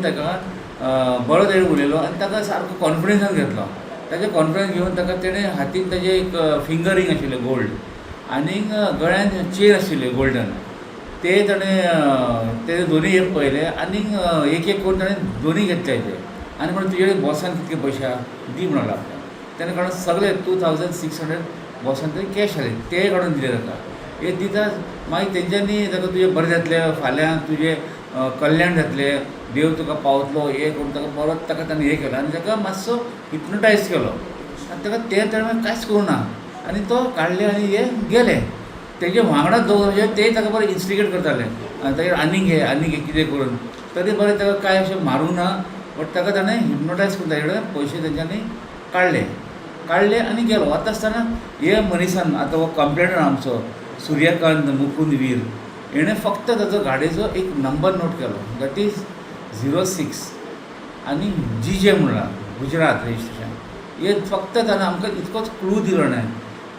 ताका बरो तरेन उलयलो आनी ताका सारको कॉन्फिडन्सान घेतलो. ताजे कॉन्फिडन्स घेवन ताका तेणें हातीन ताजे एक फिंगर रींग आशिल्लें गोल्ड आनीक गळ्यान चेन आशिल्ली गोल्डन. ते ताणें ते दोनी हे पळयले आनीक एक एक करून ताणें दोनी घेतले ते आनी म्हणून तुजे कडेन बॉसान कितके पयशे आहा दी म्हणून लागलो. तेणें काडून सगळे 2600 बॉसान ते कॅश आसले तेय काडून दिले ताका. हे दिता मागीर तेंच्यांनी ताका तुजें बरें जातलें, फाल्यां तुजें कल्याण जातलें, देव तुका पावतलो हें करून ताका परत ताका ताणें हें केलो आनी ताका मातसो हिप्नोटायज केलो आनी ताका ते ताणें कांयच करूं ना आनी तो काडले आनी हे गेले. तेजे वांगडा दोग म्हणजे ते ताका बरें इन्स्टिगेट करताले आनी ताजेर आनीक घे आनीक घे कितें करून तरी बरें ताका कांय अशें मारूंक ना, बट ताका ताणें हिप्नोटायज करून ताजे कडेन पयशे तेंच्यांनी काडले. काडले आनी गेलो. वता आसतना हे मनिसान आतां हो कंप्लेनर आमचो सुर्यकांत मुकुंद वीर हेणें फक्त ताचो गाडयेचो एक नंबर नोट केलो, that is 06 आनी जी जे म्हणलां गुजरात रजिस्ट्रेशन. हे फक्त ताणें आमकां इतकोच क्लू दिलो न्हय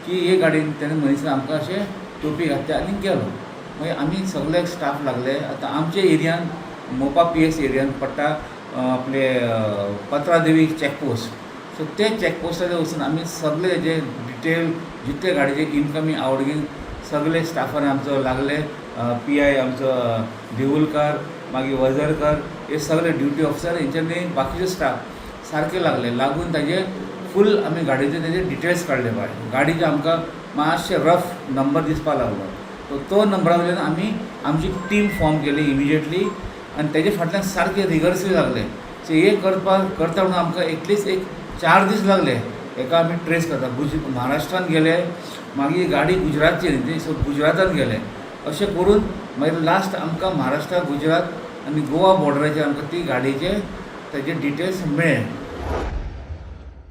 की हे गाडयेन ताणें मनिसान आमकां अशें टोपी घातली आनी गेलो. मागीर आमी सगळे स्टाफ लागले. आतां आमच्या एरियान मोपा पी एस एरियान पडटा आपले पत्रादेवी चॅकपोस्ट. सो ते चॅकपोस्टाचेर वचून आमी सगळे जे डिटेल जितले गाडयेचे इनकमींग आवटगोईंग सगळे स्टाफान आमचो लागले, पी I आमचो देवुलकार, मागीर वजरकर, हे सगळे ड्युटी ऑफिसर हेंच्यांनी बाकीचे स्टाफ सारके लागले. लागून ताजे फूल आमी गाडयेचे तेजे डिटेल्स काडले. भायर गाडीचे आमकां मातशे रफ नंबर दिसपाक लागलो. सो तो नंबरा वयल्यान आमी आमची टीम फॉर्म केली इमिजिएटली आनी तेजे फाटल्यान सारके रिगर्सली लागले. सो हे करपाक करता म्हणून आमकां एटलिस्ट एक 4 दीस लागले हेका आमी ट्रेस करता. महाराष्ट्रान गेले, मागीर गाडी गुजरातची न्ही, सो गुजरातान गेले. अशें करून मागीर लास्ट आमकां महाराष्ट्रा, गुजरात आनी गोवा बॉर्डराचेर आमकां ती गाडयेचे तेजे डिटेल्स मेळ्ळे.